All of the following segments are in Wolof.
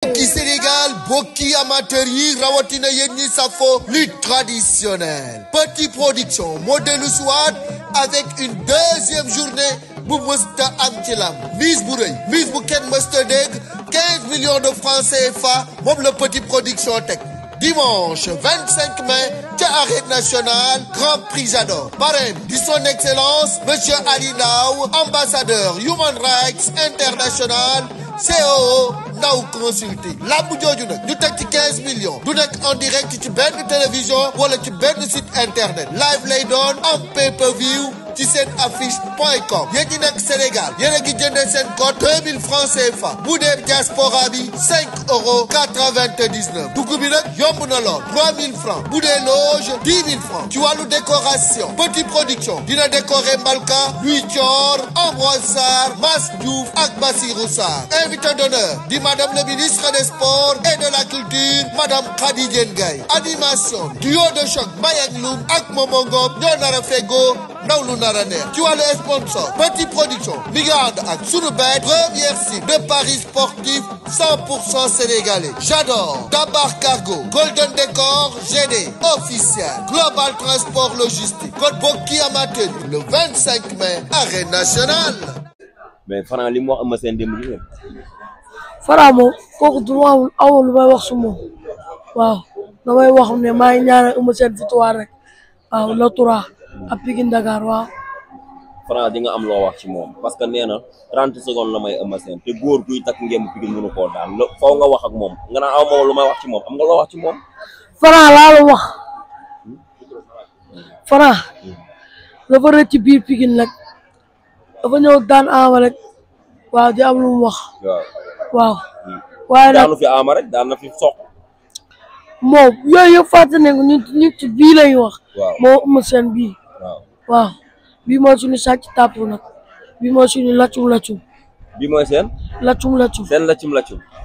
Qui Sénégal bokki amateur yi rawatina yéen ñi safo lutte traditionnelle Petit Production modèle soit avec une deuxième journée bu mësta am ci lam mise bu rëy mise bu kenn mësta dégg 15 millions de francs CFA moom la Petit Production teg dimanche 25 mai ca Arène Nationale Grand Prix Jador parrain di son excellence monsieur Ali Ndao ambassadeur Human Rights International COO Ndaw Consulting lambu jooju nag ñu teg ci 15 millions du nekk en direct ci benn télévision wala ci benn site internet live lay doon en pay-per-view ci seen affiche.com yéen ñi nekk Sénégal yéen a ngi jëndee seen code 2000 francs CFA bu dee diaspora bi 5,99 dugg bi nag yomb na lool 3000 francs bu dee loge 10 000 francs ci wàllu décoration Petit Production dina décorer Mbalka Louis Thior Ambroise Sarr Mass Diouf ak Bassirou Sarr invité d'honneur di madame le ministre des sports et de la culture madame Khady Diène Gaye animation duo de choc Mbayang Loum ak Momo Ngom ñoo nar a feggoo ndaw lu nar a neex ci wàllu sponsor Petit Production mi ngi ànd ak Sunubet première site de paris sportif 100% sénégalais Jador Dabar Cargo Golden Décor GD officiel Global Transport Logistique kon bokki amateur le 25 mai Arène Nationale. mais Franc li mu wax Eumeu Sène démb gi Franc moom kooku du ma amul lu may wax su moom waaw damay wax ne maa ngi ñaanal Eumeu Sène victoire rek waaw le 3 à Pikine Dakar waaw. Franc di nga am loo wax ci moom parce que nee na 30 secondes la may Eumeu Sène te góor kuy takk ngeen Pikine mënu koo daan foo nga wax ak moom nga naan aw ma lu may wax ci moom am nga loo wax ci moom. Franc laa la wax Franc dafa rëcc biir Pikine nag dafa ñëw daan Ama rek waaw di am lu mu wax. waaw waaye nag daanu fi Ama rek daan na fi soq. moom yooyu yëpp fàtte ne ko ñu ci bii lañu wax. waaw moo Eumeu Sène bii. waaw bii mooy suñu sàcc tàpp nag bii mooy suñu laccum. bii mooy seen. laccum. seen laccum.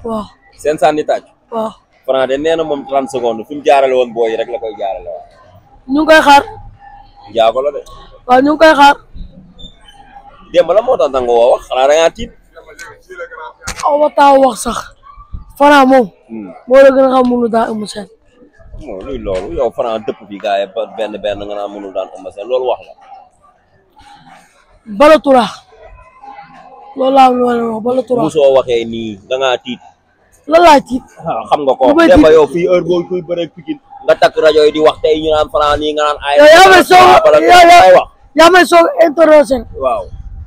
waaw seen sànni tàcc. waaw Franc de nee na moom 30 secondes fi mu jaarale woon booy rek la koy jaarale woon. ñu ngi koy xaar. njaago la de. waaw ñu ngi koy xaar. démb la moo tax nga woo wax xanaa da ngaa tiit. aw ma taa wax sax Franc moom. moo la gën a xam mënu daan Eumeu Sène. non luy loolu yow Franc dëpp fi gars yi benn nga naan mënul daan Eumeu Sène loolu wax la. Bala Toura loolu laa am lu ma leen wax Bala Toura. musoo waxee nii da ngaa tiit. lan laa tiit. xam nga ko démb yow fii heure boo kuy bëreeg Pikine nga takk rajo yi di wax tey ñu naan Franc nii nga naan ay. yaa may soog a interroger. waaw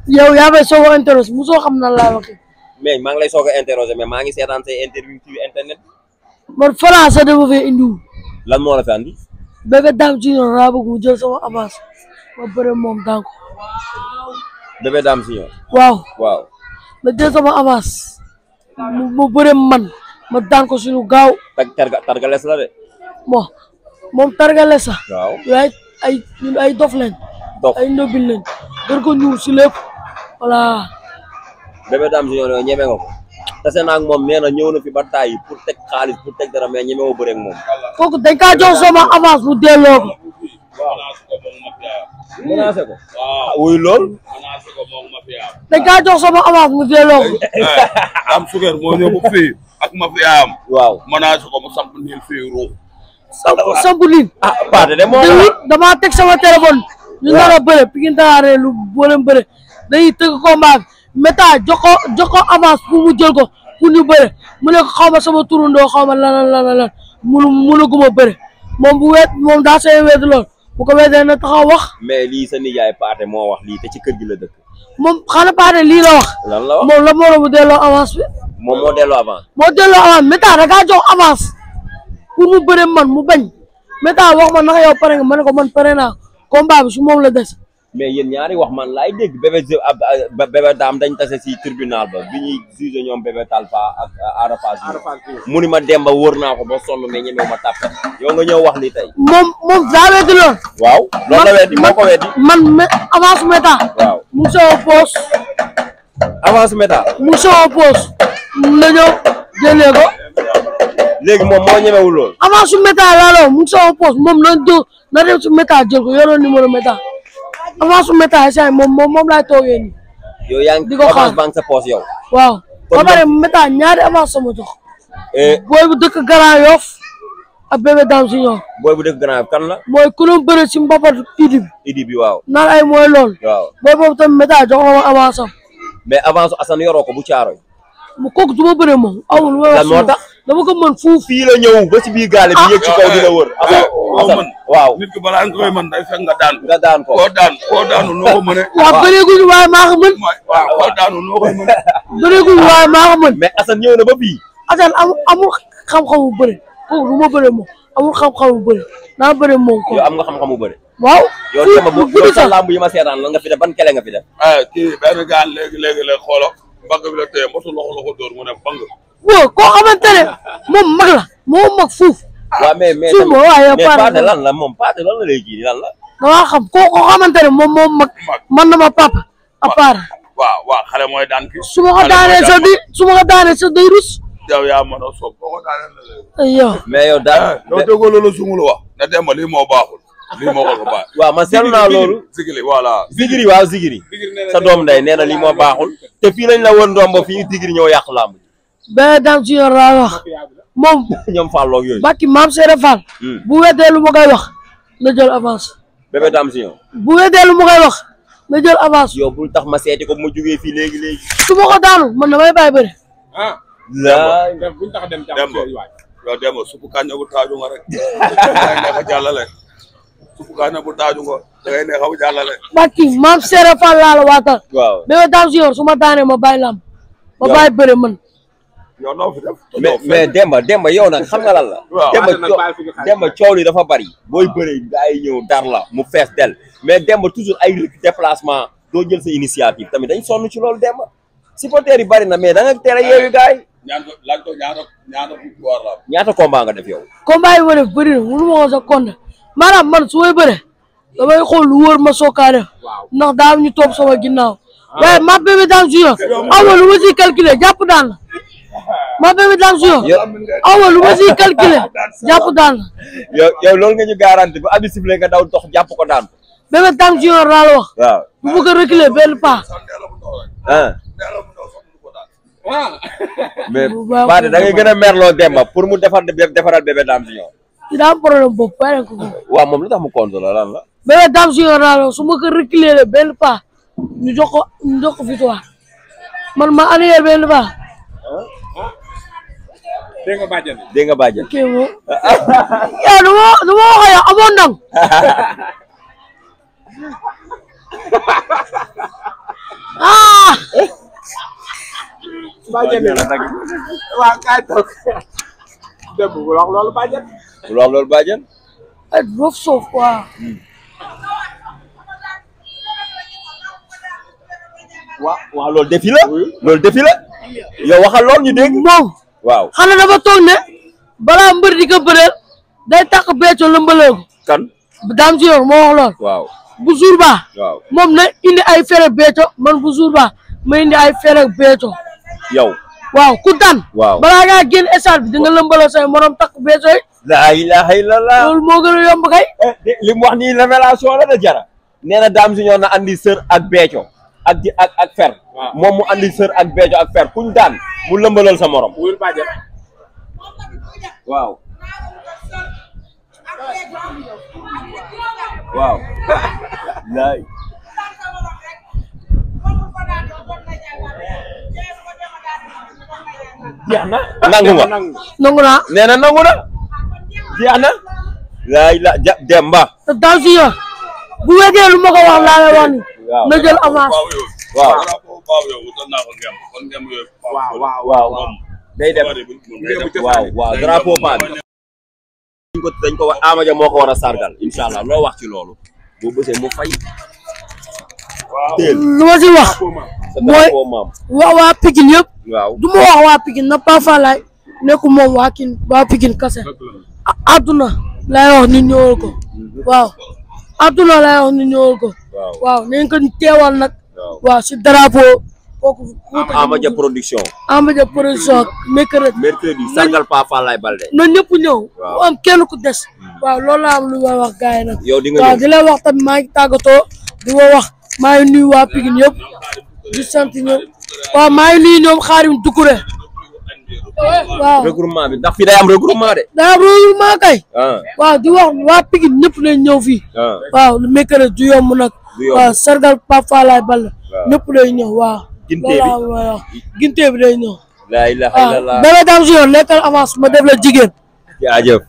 yow yaa may soog a interroger musoo xam nan laa waxee. mais maa ngi lay soog a interroger mais maa ngi seetaan say interview ci internet. man Franc sax dafa fee indiwul. lan moo la fi andi. Bébé Dame Junior laa bëgg mu jël sama avance ma bëre moom daan ko. Bébé Dame Junior. waaw ma jël sama avance mu bëre man ma daan ko suñu gaaw. targales la de. bon moom targales sax. waaw ñun ay dof leen. ay ndobil leen gën ko ñuul si lépp voilà. Bébé Dame Junior yooyu ñeme nga ko. tase naa ak moom nee na ñëw na fi ba taay pour teg xaalis pour teg dara mais ñeme woo bëre ak moom. kooku dañ kaa jox sama avance mu delloo ko. menacé ko. wuy lool. dañ kaa jox sama avance mu delloo ko. am sugar moo ñëw ko fii ak mafia am. waaw menacé ko mu samp niil fii ruux. samp liin. Paate de moo damaa teg sama téléphone. ñu nar a bëre Pikine Dakar lu boolem bëre dañuy tëgg combat Méta jox ko avance pour mu jël ko pour ñu bëre mu ne ko xaw ma sama turandoo xaw ma lan mënaguma bëre moom daa see wéet lool bu ko weesee na taxaw wax. mais lii sa nijaay Paate moo wax lii te ci kër gi la dëkk. moom xanaa Paate lii la wax. lan la wax moom la moo mu delloo avance bi. moom moo delloo avance. moo delloo avance Méta da kaa jox avance pour mu bëre man mu bañ Méta wax ma naka yow pare nga ma ne ko man pare naa combat bi su moom la des. mais yéen ñaari wax man laay dégg Bébé Dame dañ tase si tribunal ba bi ñuy jugé ñoom Bébé Talfa ak Arafat mu ni ma Demba wóor naa ko ba sonn mais ñemewu ma tàppe yow nga ñëw wax li tey. moom daa weddi lool. waaw loolu la weddi moo ko weddi. man avance Méta. waaw mu ngi sama poos. avance Méta. mu ngi sama poos. la ñëw jëlee ko. léegi moom moo ñemewul lool. avance Méta laa la mu ngi sama poos moom na dem si Méta jël ko yoroon numéro Méta. avance Méta saa moom laay toogee nii. yow yaa ngi di ko xaar avance banque sa poos yow. waaw ba pare Méta ñaari avance sama jox. booy bu dëkk Grand Yoff ak Bébé Dame Junior. booy bu dëkk Grand Yoff kan la. mooy ku doon bëre si mbapat Idi bi waaw. naan ay mooy lool. waaw booy boobu tamit méta jox ma avance am. mais avance Assane yoroo ko bu caaroy. mu kooku du ma bëre moom amul lu may wax. lan moo tax dama ko mën fuuf. fii la ñëw ba si biir gaale bi yëg ci kaw dina wër. Assane waaw. nit ki balaa nga koy mën day fekk nga daan ko. nga daan ko koo daanu noo ko mënee. waaw bëreeguñu waaye maa ko mën. waaw koo daanu noo ko mënee. bëreeguñu waaye maa ko mën. mais Assane ñëw na ba fii. Assane amul xam-xamu bëre kooku du ma bëre moom amul xam-xamu bëre naa bëre moom ko. yow am nga xam-xamu bëre. waaw. yow dama yow sa lamb yi ma seetaan la nga fi def ban kele nga fi def. kii benn gaan léegi la xoolal mbagg bi la téye mosul loxo dóor mu ne bang. waaw koo xamante ne moom mag la moo mag fuuf. waaw mais Pathé lan la moom Pathé lan la lay ji lan la. damaa xam koo xamante ne moom moo mag man na ma papa à part. waaw xale mooy daan kii. su ma ko daanee sa day rus. yow yaa mën a soob boo ko daanee la ay yow. mais yow daal yow déggoo loolu sungul wax ne Demba lii moo baaxul lii moo ko baax. waaw man seetlu naa loolu. Zigiri voilà. Zigiri waaw Zigiri. sa doom day nee na lii moo baaxul. te fii lañ la woon ndombo fii Zigiri ñëw yàq lamb. Bébé Dame Junior laa wax moom. ñoom Fall ak yooyu. Bakki maam Seydou Fall. bu weddee lu ma koy wax na jël avance. Bébé Dame Junior. bu weddee lu ma koy wax na jël avance. yow bul tax ma seeti ko bu ma jógee fii léegi. su ma ko daanu man damay bàyyi bëre. buñ tax dem yow Demba suppu kànja bu taaju nga rek dangay neex a jàllale suppu kànja bu taaju nga dangay neex a jàllale. Bakki maam Seydou Fall laa la waatal. waaw Bébé Dame Junior su ma daanee ma bàyyi lamb ma bàyyi bëre man. yow noo fi def. mais Demba yow nag xam nga lan la. waaw Demba coow li dafa bari. booy bëre gaa yi ñëw dar la mu fees del mais Demba toujours ay déplacement doo jël sa initiative tamit dañ sonn ci loolu Demba. supporters yi bari na mais da nga teel a yeewu gaa yi. ñaata combat nga def yow. combat yi ma def bëri na mënu ma ko sa compte maanaam man su may bëre damay xool lu wóor ma sookaa def ndax daa am ñu topp sama ginnaaw waaye ma Bébé Dame Junior awa lu ma siy calculer jàpp daan la ma Bébé Dame Junior awa lu ma siy calculer jàpp daan la. yow loolu nga ñu garanti bu abi sifflé nga daw dox jàpp ko daan. Bébé Dame Junior laa la wax. waaw bu bëgg a reculer benn pas. mais Pathé da ngay gën a merloo Demba pour mu defaral Bébé Dame Junior. daa am problème boobu bàyyi ko. waaw moom lu tax mu compte la lan la. Bébé Dame Junior laa la wax su ma ko reculer benn pas ñu jox ko victoire man ma année benn pas. dégg nga bàjjen. ok moom. yow du ma wax yow amoon ndam. bàjjen la nag waaw kaay toog démb bu wax loolu bàjjen. bu wax loolu bàjjen. ay dof soof quoi. waaw loolu défi la. loolu défi la. yow waxal lool ñu dégg. moom. waaw xanaa dafa toog ne balaa mbër di ko bëreel day takk becco lëmbalee ko. kan. Dame Junior moo wax lool. waaw bu jour ba. waaw moom na indi ay fere becco man bu jour ba ma indi ay fere becco. yow. waaw ku daan. waaw balaa ngaa génn stade bi di nga lëmbaloo say morom takk becco yi. laa ilaha illallah. loolu moo gën a yomb kay. li mu wax nii révélation la da jara. nee na Dame Junior na andi sër ak becco ak fer. moom mu andi sër ak becco ak fer kuñ daan mu lëmbalal sa morom. wul bàjjen. waaw. waaw. laay. jeex na. nangu nga. nangu naa. nee na nangu na. jeex na. laay la Demba. te Dame Junior bu weddee lu ma ko wax laa lay wax ni na jël avance. waaw. waaw. day dem. waaw drapeau paa bi. dañ ko wax Ama Dia moo ko war a sargal incha allah loo wax ci loolu. boo bësee mu fay. lu ma si wax. mooy waa Pikine yëpp. waaw du ma wax waa Pikine na Paa Fallaye nekku moom waa Pikine kase. àdduna lay wax ni ñëwal ko. waaw àdduna lay wax ni ñëwal ko. waaw nañ ko teewal nag. waaw si drapeau. kooku Ama Dia production. Ama Dia production mercredi sargal Paa Fallaye Balde. na ñëpp ñëw. waaw am kenn ku des. waaw loolu laa am lu may wax gars yi nag. yow di nga waaw di la wax tamit maa ngi tàggatoo di ma wax maa ngi nuyu waa Pikine yëpp di sant ñoom waaw maa ngi nuyu ñoom Xaarim Dukure waaw regroupement bi ndax fii day am regroupement de. daa am regroupement kay. waaw di wax waa Pikine ñëpp lañ ñëw fii. waaw lu mercredi du yomb nag. waaw sargal Pape Falaye Balla. ñëpp lay ñëw waaw. ginte bi waaw ginte bi day ñëw. la ilaha illallah. Bébé Dame Junior nekkal avance ma def la jigéen. jaajëf.